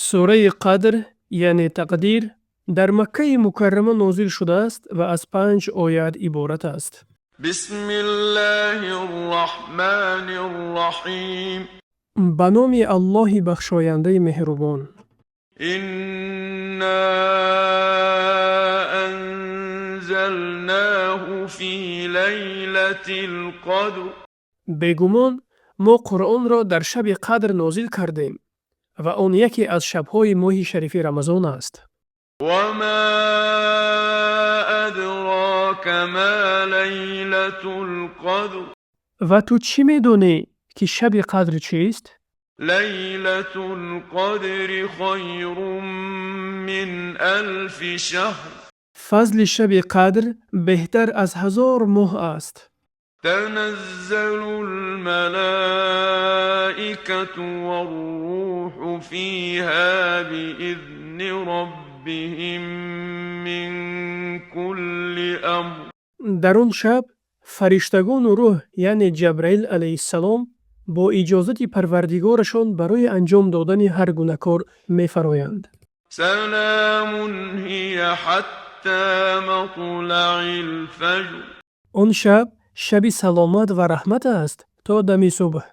Сураи Қадр, яъне Тақдир, дар Маккаи Мукаррама нозил шудааст ва аз панҷ оят иборат аст. بسم الله الرحمن الرحيم. Ба номи Аллоҳи бахшояндаи меҳрубон. إنا أنزلناه في ليلة القدر. Бегумон, мо Қуръонро дар шаби Қадр нозил кардем ва он яке аз шабҳои моҳи шарифи Рамазон аст. وما أدراك ما ليلة القدر. Ва ту чӣ медонӣ, ки шаби Қадр чист? ليلة القدر خير من ألف شهر. Фазли шаби Қадр беҳтар аз 1000 моҳ аст. تنزل الملائكة والروح فيها بإذن ربهم من كل أمر. Дар он шаб фариштагону рӯҳ, яъне Ҷабраил алайҳиссалом, бо иҷозати Парвардигорашон барои анҷом додани ҳар гуна кор мефароянд. سلام هي حتى مطلع الفجر. Он шаб шаби саломат ва раҳмат аст то дами субҳ.